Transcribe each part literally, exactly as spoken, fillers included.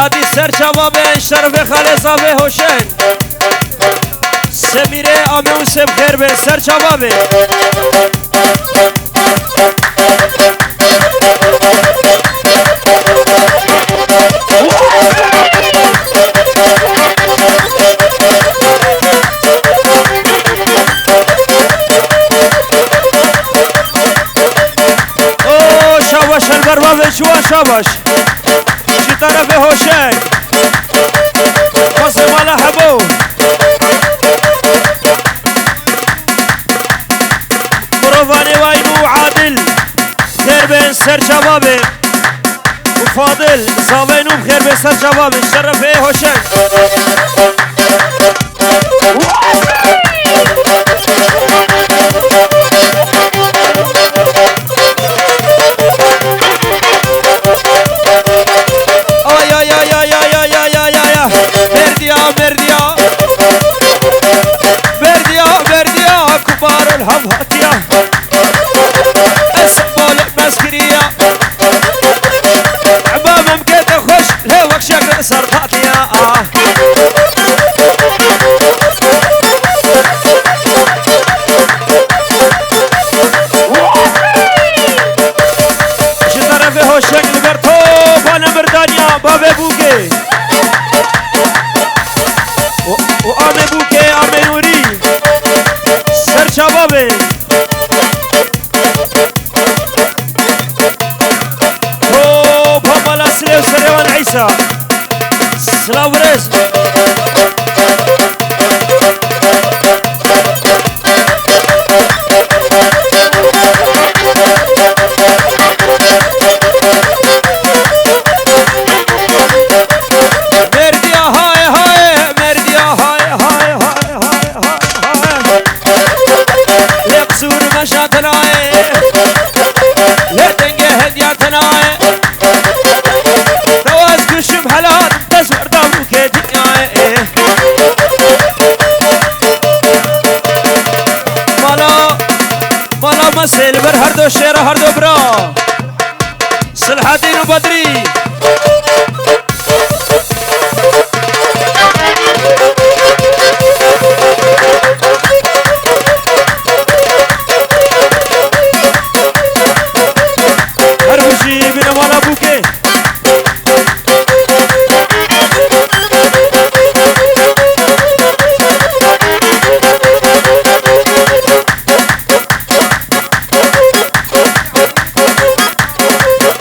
Hadi ser çava be, şerefê xalê zavê Hoşeng. Semîrê Amê û Sem xêr be, ser çava be. O şabaş, helber bavê ciwan şabaş. Ji terefê Hoşeng. Xwezê mala hebo. Mirovanê wayî û Adil. Xêr bên ser çava bên. Û Fadil, zavên û xêr bên ser çava bên. Şerefê Hoşeng. Ay, ay, ay. Merdiya, merdiya. Merdiya, merdiya, kumarul hevhatiya. Esbol meskiriya. Emamim kete xweş, lê wek şek ser hatiya. Ji terefê Hoşeng li ber topa nemirdaniya bavê Bûkê. Û, û amê Bûkê, amê Nûrî. Ser çava bê. Topa mala Silê û Serêwan Îsa. Silav û rêz. Merdiya haye haye, merdiya haye haye haye haye haye haye. Lê qisûr meşa tenayê, lê dengê hediya tenayê. Dewaz kuşum helat, dest berda bûkê dinyayê. Mala, mala mesê li ber her do şêra, her do bira. Silhedîn û Bedrî. Her bijî bîne mala Bûkê.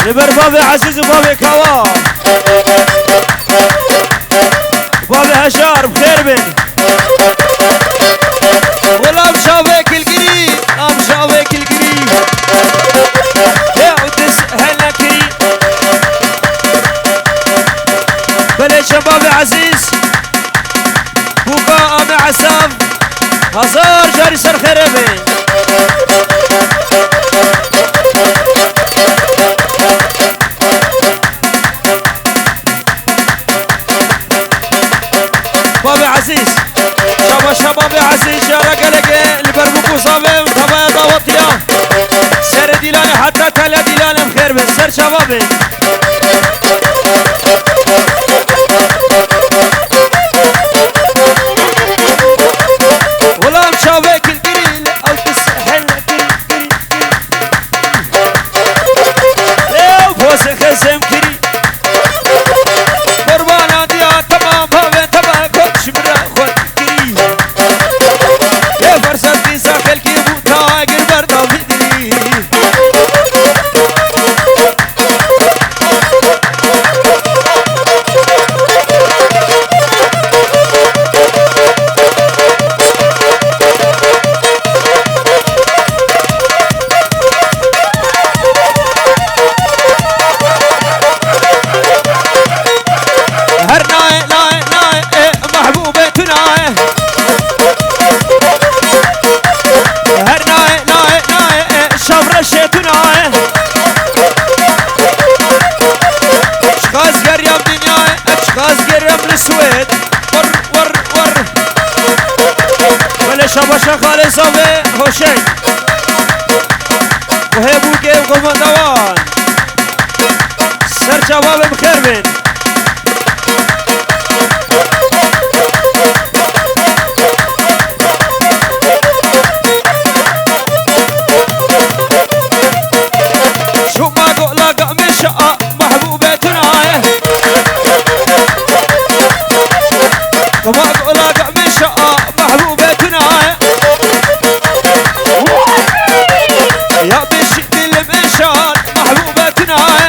Li ber bavê Ezîz û bavê Kawa. Bavê Heşar, bi xêr bin. Xulam şavê kilgirî, xulam şavê kilgirî. Hê û dis hene kirî. Belê çe bavê Ezîz. Bûka Amê Esav, hezar carî ser xêrê be. Bavê Ezîz, şaba şaba bê Ezîz, jara gelekê li ber bûk û zavê û tavaya dawetiya. Serê dîlanê heta tele dîlanê em xêr be, ser çava be. Xulam çavê kilgirî li ew dis hene kirî, kirî, kirî. Ew pozê xezem kirî. Qurbana diya temam bavê teva kot ji min re xwe kirî. Lê fersend dîsa xelkî bû ta gir ber Dawidî. Her nayê, nayê, nayê, e, mehbûbê tu nayê. Her nayê, nayê, nayê, e, şevreşê tu nayê. Çiqas geriyam dinyayê, e, çiqas geriyam li Swêd. Wer, wer, wer. Belê şabaşa xalê zavê Hoşeng. Û hê bûkê û qomandawan. Ser çava be, bi xêr bên. Kama gola gamêşa mehbûbe tuna ye. Ya beşî dilimêşan mehbûbe tuna ye.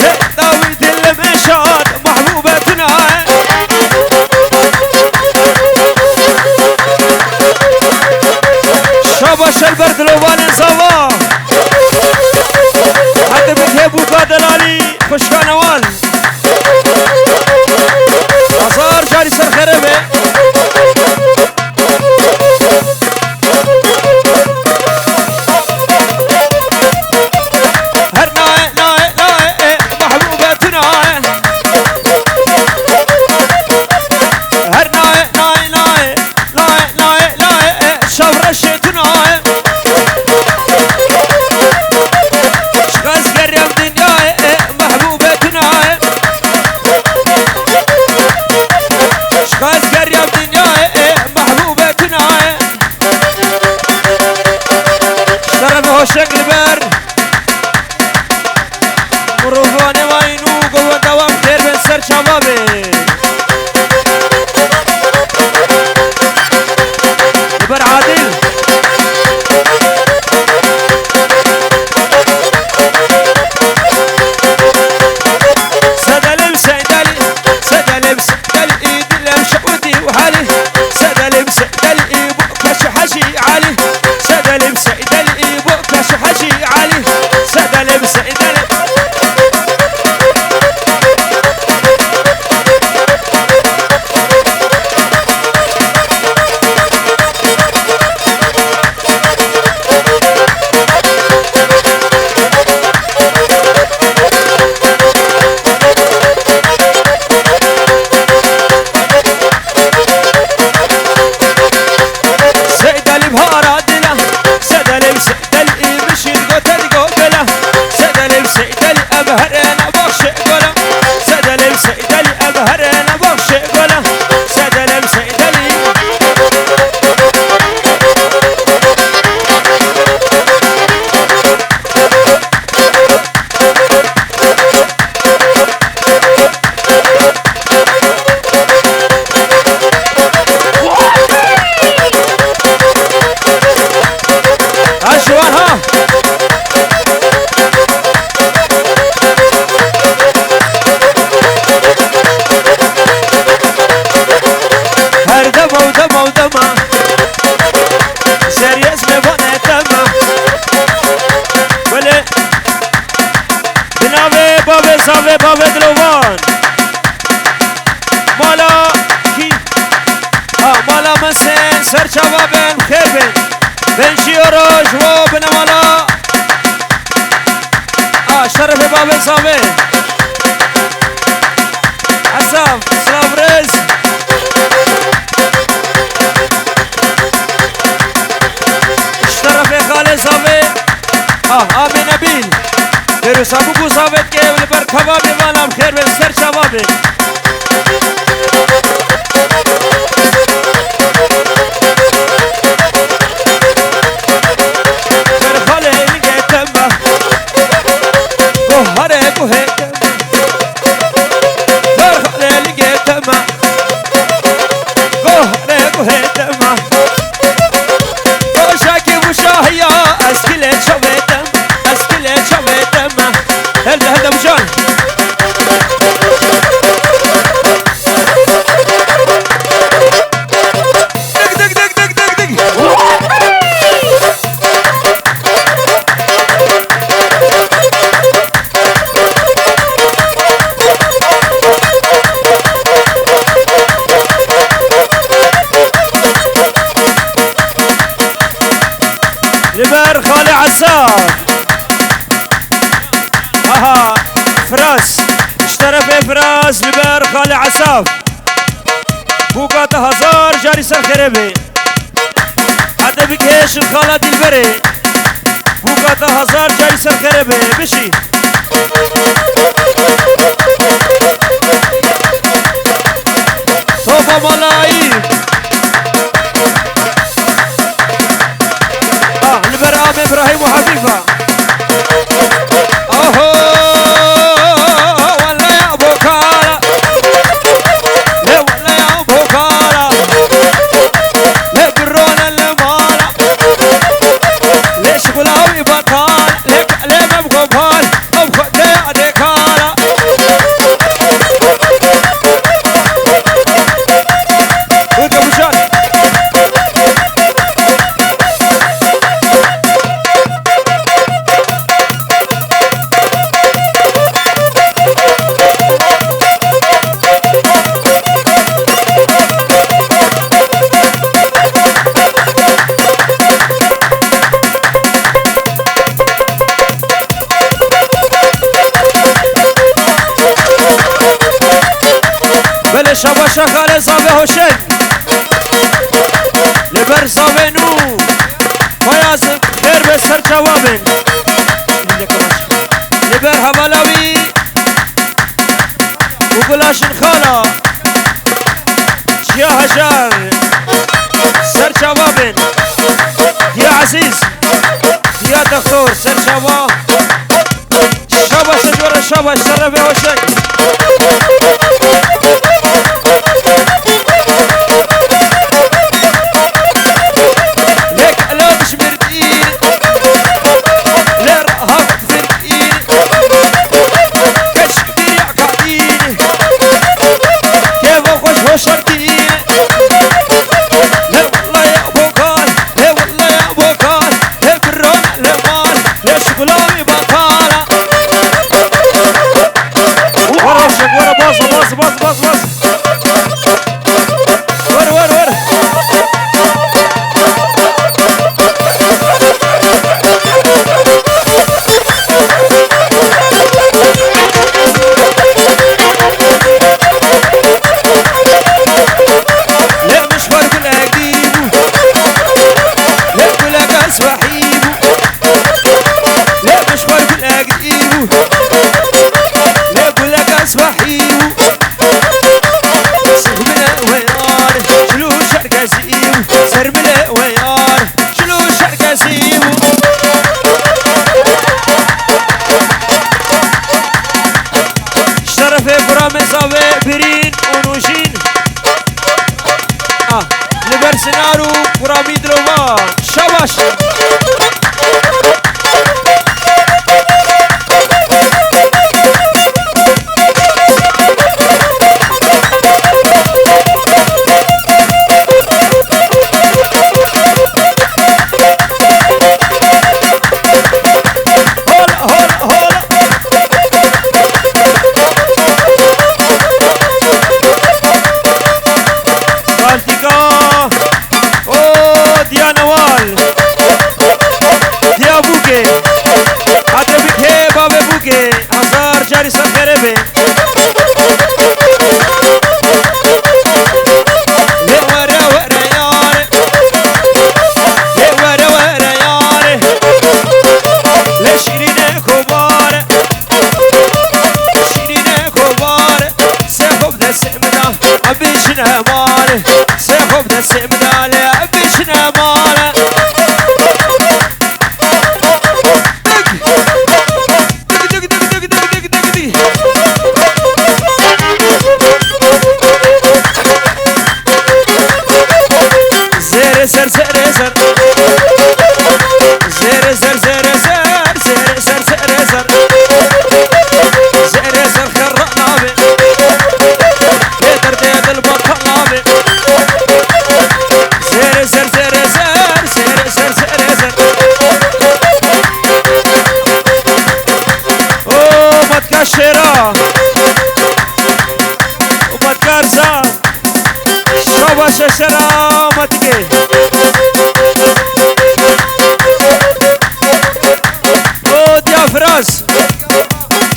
Lê dawî dilimêşan mehbûbe tuna ye. Şabaş el ber dilovanên zava. Hadi bike bûka delalî. Xwişka Newal. Hezar carî ser xêre be. Her naye, naye, naye, e, mehbûbe tu naye. Her naye, naye, naye. Laye, laye, laye, e, şevreşê tu naye. Şiqez geriyam dinyayê, e, mehbûbe tu naye. Şiqez geriyam dinyayê, e, mehbûbe tu naye. Şerefê hoşek li ber. Mirovan ê wayîn û govenda wan xêr bên ser çava bê. Li ber Adil. Sedelim Seydeli, Sedelim Seydeli, dilem şewdi û hali. Sedelim Seydeli, bu kaş Hacı Ali. Sedelim Seydeli, bu kaş Hacı Ali. Sedelim Seydeli. Seyda li bihara dila, Seyda li Seyda li bişîr gote digo bela, Seyda li Seyda li ev herena baxşe gola, Seyda li Seyda li ev herena baxşe gola, Seyda li Seyda li. Ha, ji wan ha. Her dema û dema û dema. Seriyez me vane dema. Belê. Bi navê bavê zavê bavê dilovan. Mala kî? Ha, mala min sên ser çava bên, xêr bên. Benjiyo roj wo binemala. Ha, şerefê bavê zavê. Esaf, silav rêz. Şerefê xalê zavê. Ah, amê Nebîl. Pêrosa bû ku zavêt ke ew li ber kebabê van am xêr be ser çavabê. Ber xalê lingê tema. Goharê guhê tema. Ber xalê lingê tema. Goharê guhê tema. Rojekî wişahiya, ez kilê çavê dem, ez kilê çavê dem. Helde, helde Bucan. Dig, dig, dig, dig, dig, dig. Li ber Xalê Esaf. Aha, Firas. Ji terefê Firas li ber Xalê Esaf. Bûka te hezar carî ser xêre be. Hede bikêşin xala Dilberê. Bûka te hezar carî ser xêre be. Bişî. Topa malayî. Ah, li ber amê Îbrahîm û Hefîfa. Oho, wele ya bokala. Şabaşa xalê zavê hoşeng. Li ber zavê nû. Payazin xêr be ser çawa bin. Li ber hevala wî û gulaşin xala. Çiya hejar. Ser çawa bin. Diya Ezîz. Diya Doktor. Ser çawa. Şabaş, şabaş, şabaş, şerefê hoşek. Lek ela dişmirdî, le rahat firdî, keç bir yakadî, keva hoş hoşardî. Le vallahi ya bokar, le vallahi ya bokar, le birran le mal. Lê şugula wî batala. Were şek, were, bas, bas, bas, bas, bas. Were, were, were. Lê min ji xwe gulek dî bû. Lê gulek ez wehî bû. Lê min ji xwe gulek dî bû. Lê gulek ez wehî bû. Sixmine weyar, çilû şerkezî bû. Sermine weyar, çilû şerkezî bû. Şerefê Guramê Zavê Birîn û Nûjîn. Ah, li ber Sinar û Guramî Dilova. Şabaş. Hola, hola, hola. Saltîka. O, Diya Newal. Diya Bûkê. Ate bikê bavê Bûkê. Hezar carî ser xêrê be. Lê were were yare. Lê were were yare. Lê şîrîne kovare. Şîrîne kovare. Sê xwe bi destê min da, em biçine male. Sê xwe bi destê min da, lê em biçine male. Zêrê ser, zêrê ser. Zêrê ser, zêrê ser, zêrê ser, zêrê ser. Zêrê ser xerra navê. Lê derdê dil bata navê. Zêrê ser, zêrê ser, zêrê ser, zêrê ser. O, matka şêra. O, matka Rza. Şabaş e şera, matikê. O, Diya Firas.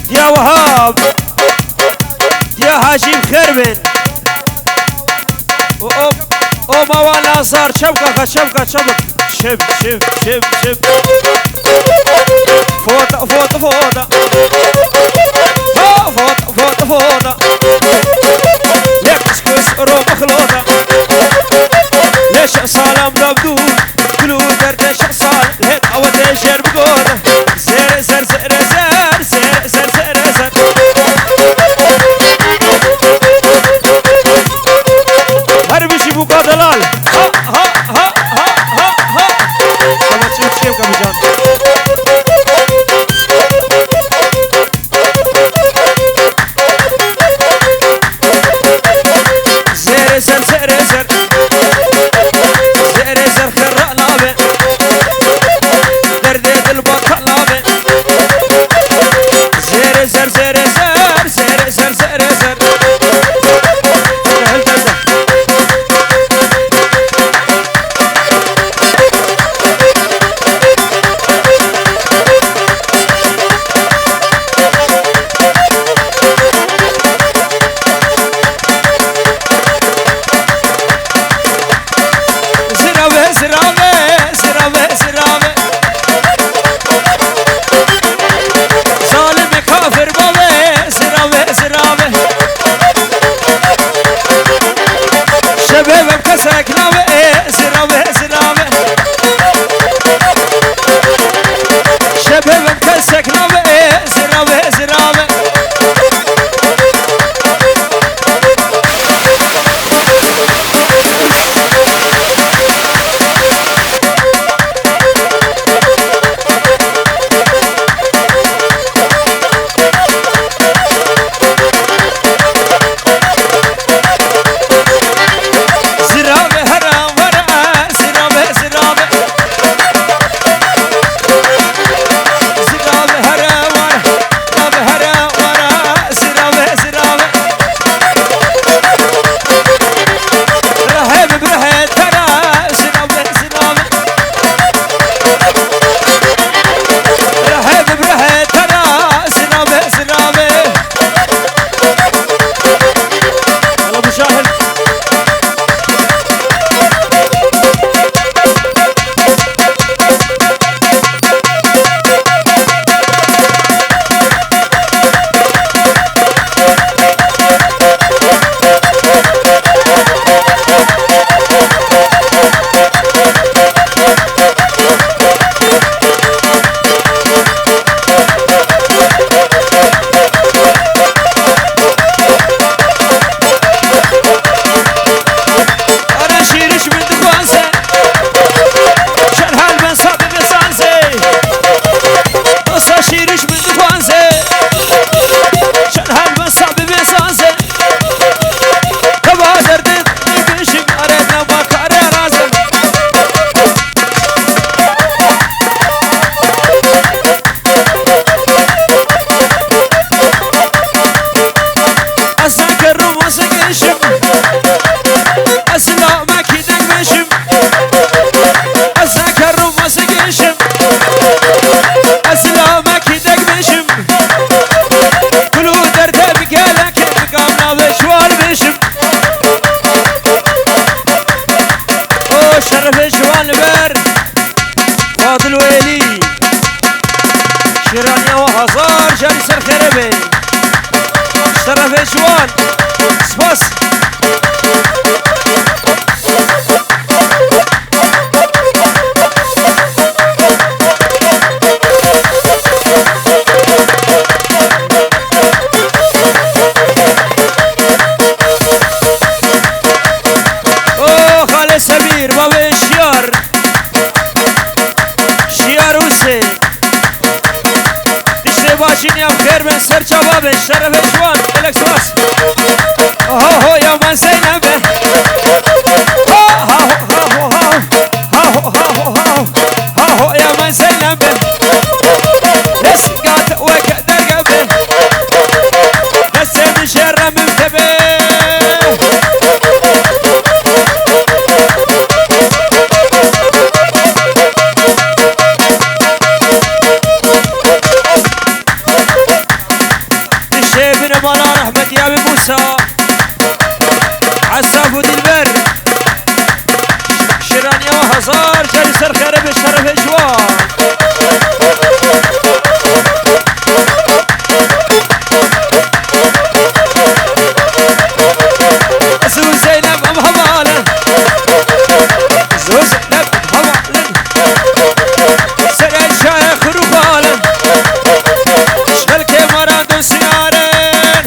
Diya Wahab. Diya Hacî, bi xêr bin. O, o, o, Mawa Lazar, çabuk axa, çabuk, çabuk. Şib, şib, şib, şib. Foda, foda, foda. Ha, foda, foda, foda. Lê qişqis ro mixloda. Lê şeş salam dabdû. Gul û derdê şeş sal. Lê qawetê jêr bigor. Zêrê zer, zêrê zer, zêrê zer, zêrê zer. Her bijî Bûka delal. Ha, ha, ha, ha, ha, ha. Ama çim çim kabican. Zêrê zer, zêrê Şiwan bêjim. O şerefê şiwan li ber Fadil û Êlî. Şêraniya we hezar carî ser xêre be. Şerefê şiwan. Spas. Oh, Xalê Semîr, bavê Şiyar. Şiyar Husên. Tiştê başî niya xêr bin, ser çava bin, şerefê şiwan, gelek spas. Ho ho ya me Zeynebe. Ha ha ho ha ho ha ho. Ha ho ha ho ha ho. Ha ho ya me Zeynebe. Dest gat weke derge be. Destê min jê re min keve. Dişê binê mala rehmetî Ebî Mûsa, Esaf û Dilber. Şêraniya we hezar carî ser xêre be, şerefê ciwan. Zû Zeynep em hevalin. Zû Zeynep em hevalin. Serê şayê xirûbalin. Şelkê me re dosyarin.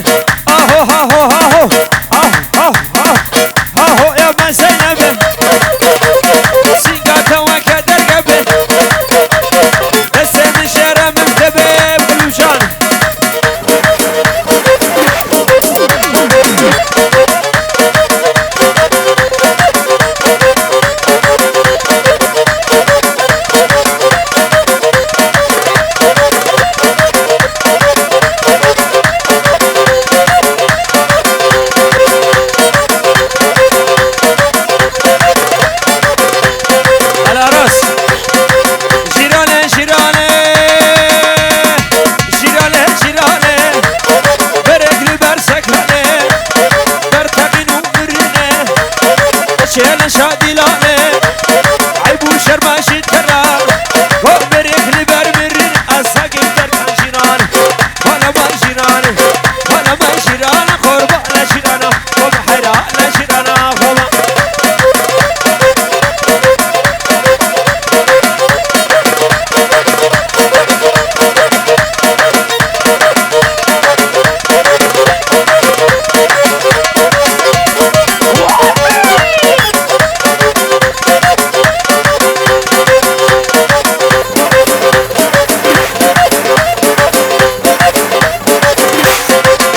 Aho, ha ho, ha ho. Ah, ah, ah. Ha ho ya me Zeynebe. Sînga te weke derge be. Destê min jê re min keve Gulûcan. Hela rast. Jîrane, jîrane. Jîrane, jîrane. Berek li ber sekranê. Ber teqîn û mirine. Çêne şadîlane. Eyb û şerma jî tera. Go berek li ber mirin. Ez sagî derkan jîran. Bana me jîran. Bana me jîran. Qurbana jîrana. Xwe bi heyra le jîrana xwe me.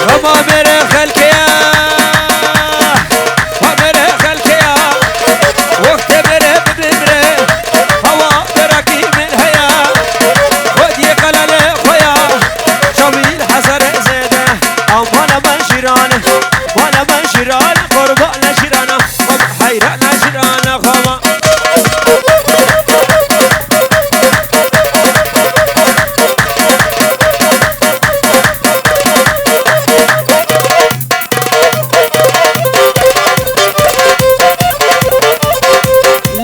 Xema mêrê xelkê ye, xwe mêrê xelkê ye, wextê mêrê bibimre, hewa berekî min heye, xwediyê qelenê xwe ye, çavî li hezarê zêde, aman aman jîran, aman aman jîran, qurban le jîrana, xwe bi heyran le jîrana xwe me.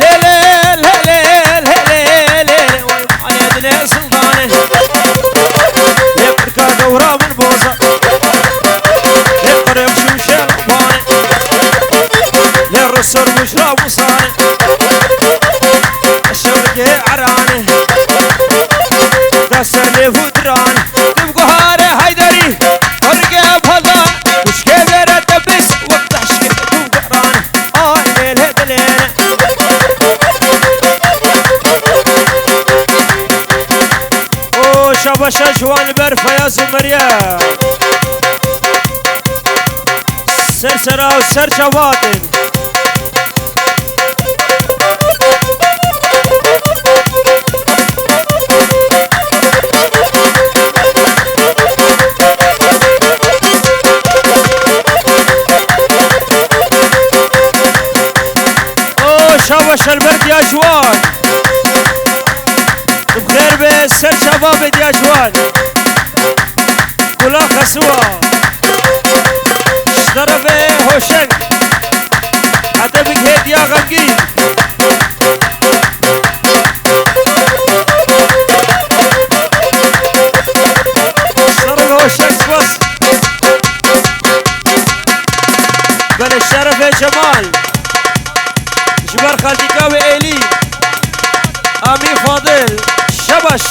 Lê, lê, lê, lê, lê, lê, lê, lê, wal mane dilê zindane. Lê qirka dewra min boza. Lê qirêk şûşe mane. Lê risor mujra musane. Şewrgê erane. Da ser lê hudiran. Dim guhare Haydarî. Orge pala. Kuşke vere tebis. Wek taşke tu guhran. Ay lê lê dilê. O şabaşa ji wan li ber Feyaz û Meryem. Ser sera û ser çavan. O şabaş li ber diya ji wan. Bi xêr be ser çava be diya ji wan. Gula Xesiwa. Ji xeref Roşek. Hete bik hêdiya xemgîn. Sarı Roşek spas. Belê Şerefê Cemal. Ji ber xaltîka wê êlî. Amî Fadil. Şebaş.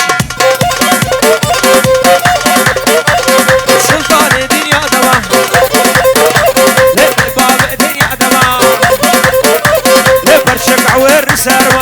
Sultanê dinya dema. Lê bavê dinya dema. Lê perçek ewer ser